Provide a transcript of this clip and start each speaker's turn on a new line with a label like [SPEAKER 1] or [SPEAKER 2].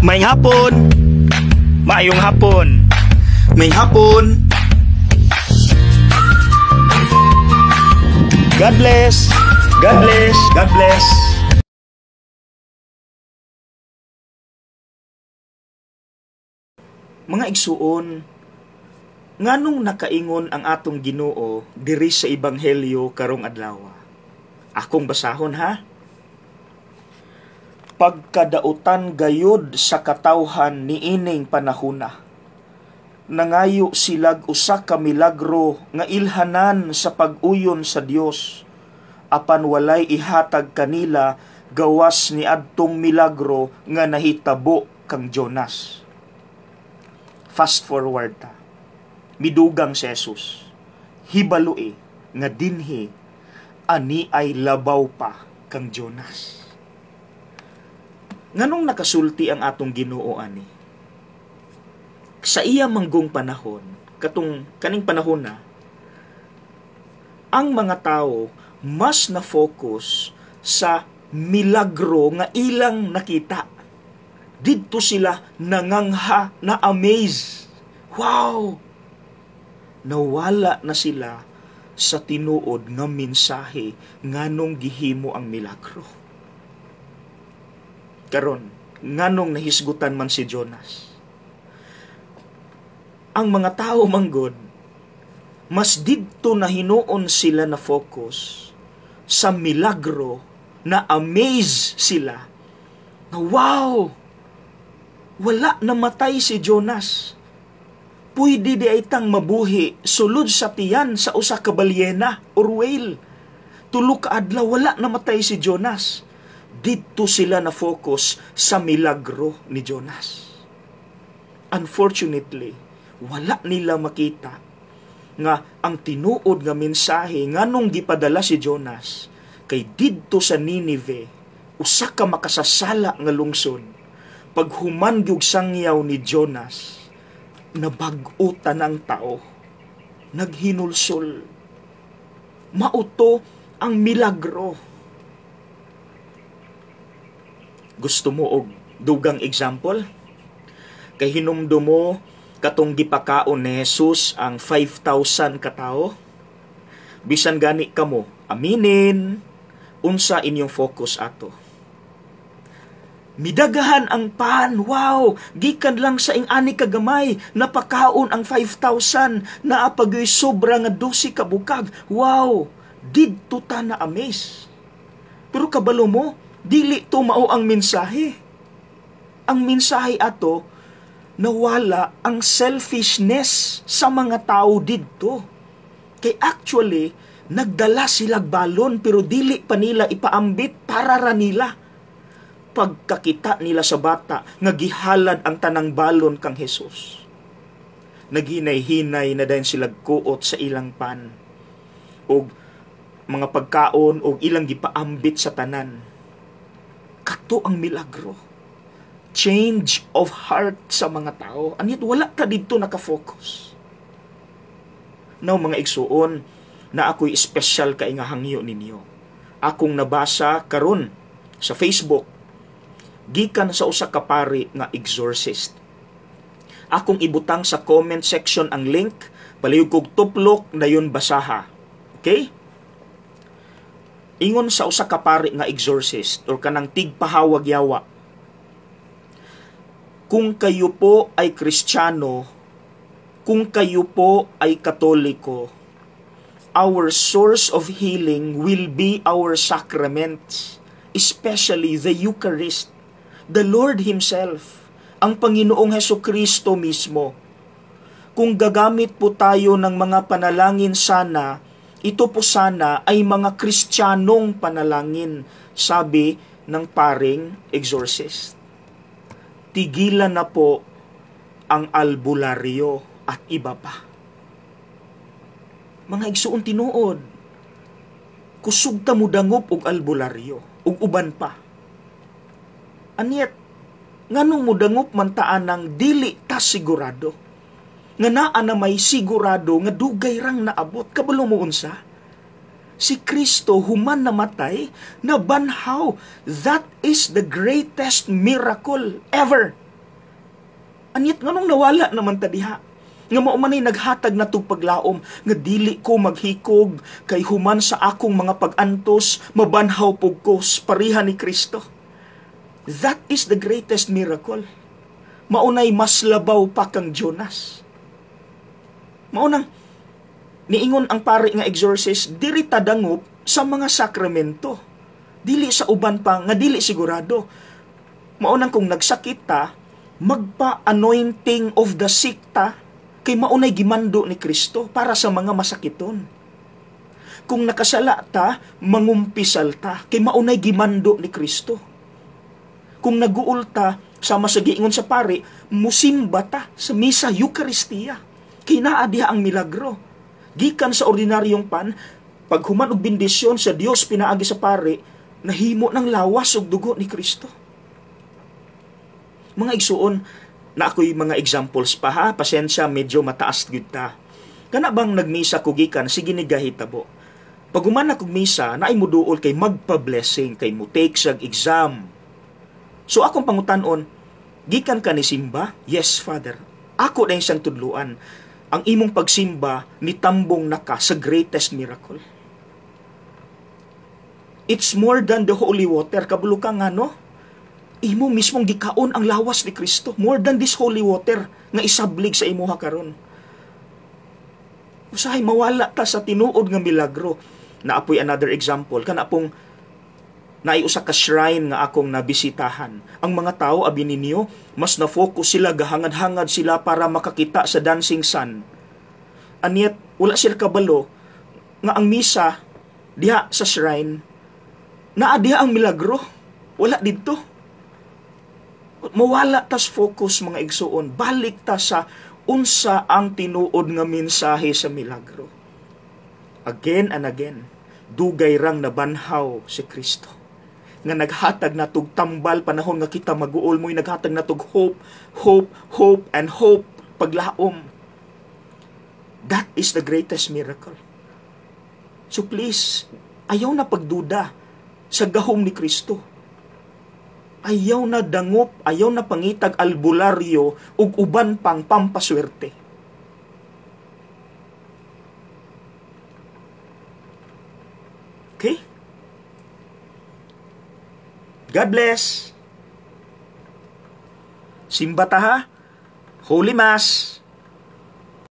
[SPEAKER 1] Maayong hapon. Maayong hapon.
[SPEAKER 2] Maayong hapon.
[SPEAKER 1] God bless. God bless. God bless. Mga igsuon, nganong nakaingon ang atong Ginoo diri sa ebanghelyo karong adlaw? Akong basahon ha. Pagkadautan gayud sa katawhan niining panahuna, nangayo silag usa ka milagro nga ilhanan sa pag-uyon sa Dios, apan walay ihatag kanila gawas niadtong milagro nga nahitabo kang Jonas. Fast forward ta. Midugang si Jesus. Hibaloe nga dinhi ani ay labaw pa kang Jonas. Nganong nakasulti ang atong Ginoo ani? Sa iya manggong panahon, katong kaning panahon na, ang mga tao mas na-focus sa milagro nga ilang nakita. Didto sila nangangha, na amaze. Wow! Nawala na sila sa tinuod nga mensahe nganong gihimo ang milagro. Karon, nganong nahisgutan man si Jonas? Ang mga tao manggod, mas didto na hinuon sila na focus sa milagro, na amaze sila. Na wow! Wala namatay si Jonas. Pwede di ay tang mabuhi sulod sa tiyan sa usa ka balyena or whale. Tulo ka adlaw wala namatay si Jonas. Didto sila na focus sa milagro ni Jonas. Unfortunately, wala nila makita nga ang tinuod nga mensahe nganong gipadala si Jonas kay didto sa Nineveh, usa ka makasasala nga lungsod. Paghuman gyud sangyaw ni Jonas, nabag-o tanang tao, naghinulsol. Mauto ang milagro. Gusto mo og dugang example? Kay hinumdum mo katong gipakaon ni Jesus ang 5,000 katao? Bisan gani kamo, aminin, unsa inyong focus ato? Midagahan ang pan, wow, gikan lang sa ing-ani kagamay, napakaon ang 5,000, naapagyoy sobra nga 12 ka bukag, wow, didto ta na amaze. Pero kabalo mo, dili to mao ang mensahe. Ang mensahe ato, nawala ang selfishness sa mga tao didto. Kay actually, nagdala silag balon pero dili pa nila ipaambit para ra nila. Pagkakita nila sa bata nga gihalad ang tanang balon kang Jesus, naghinay-hinay na dayon sila kuot sa ilang pan og mga pagkaon og ilang gipaambit sa tanan. Kato ang milagro. Change of heart sa mga tao. Anit wala ka didto nakafocus. Now mga igsuon, na ako'y espesyal kay nga hangyo ninyo. Akong nabasa karon sa Facebook gikan sa usa ka pari nga exorcist. Akong ibutang sa comment section ang link, palihog kog tuplok dayon basaha. Okay? Ingon sa usa ka pari nga exorcist or kanang tigpahawag yawa. Kung kayo po ay Kristiyano, kung kayo po ay Katoliko, our source of healing will be our sacraments, especially the Eucharist, the Lord Himself, ang Panginoong Hesukristo mismo. Kung gagamit po tayo ng mga panalangin sana, ito po sana ay mga Kristiyanong panalangin, sabi ng paring exorcist. Tigilan na po ang albularyo at iba pa. Mga igsuon tinuod, kusog ta mo dangop og albularyo ug uban pa. Anyet, nganong mudangop man ta anang dili ta sigurado? Nga naa na may sigurado nga dugay rang naabot, kabalo mo unsa? Si Kristo human namatay, nabanhaw. That is the greatest miracle ever. Anyat nganong nawala naman ta diha? Nga mao man ay naghatag na tug paglaom nga dili ko maghikog kay human sa akong mga pag-antos mabanhaw pug ko pareha ni Kristo. That is the greatest miracle. Maunay mas labaw pa kang Jonas. Maunang niingon ang pari nga exorcist, diri ta dangop sa mga sakramento. Dili sa uban pa nga dili sigurado. Maunang kung nagsakit ta, magpa-anointing of the sick ta, kay maunay gimando ni Kristo para sa mga masakiton. Kung nakasala ta, mangumpisal ta, kay maunay gimando ni Kristo. Kung naguol ta, sama sa giingon sa pari, musimba ta sa misa Eucharistia. Kay naa diha ang milagro. Gikan sa ordinaryong pan, paghuman og bendisyon sa Dios pinaagi sa pari, nahimo ng lawas ug dugo ni Kristo. Mga igsuon, na ako'y mga examples pa ha, pasensya, medyo mataas gyud ta. Kana bang nagmisa ko gikan, sige ni gahitabo. Pag human akong misa, naay muduol kay magpa-blessing, kay mo take siyag exam. So akong pangutanon, gikan ka ni simba? Yes, Father. Ako na siyang tudluan. Ang imong pagsimba, nitambong na ka sa greatest miracle. It's more than the holy water. Kabalo ka nga, no? Imo mismong gikaon ang lawas ni Kristo. More than this holy water nga isablig sa imuha karon. Usahay mawala ta sa tinuod nga milagro. Naapoy another example. Kana pong naay usa ka shrine nga akong nabisitahan. Ang mga tao, abi ninyo, mas na-focus sila, gahangad-hangad sila para makakita sa dancing sun. And yet, wala sila kabalo nga ang misa diha sa shrine, naa diha ang milagro. Wala didto. Mawala tas focus, mga igsuon. Balik ta sa unsa ang tinuod nga mensahe sa milagro. Again and again, dugay rang nabanhaw si Kristo. Nga naghatag na tug tambal panahon nga kita maguol mo'y naghatag na tug hope, hope, hope, and hope, paglaom. That is the greatest miracle. So please, ayaw na pagduda sa gahom ni Kristo. Ayaw na dangop, ayaw na pangitag albularyo ug uban pang pampaswerte. Okay? God bless. Simba ta ha. Holy Mass.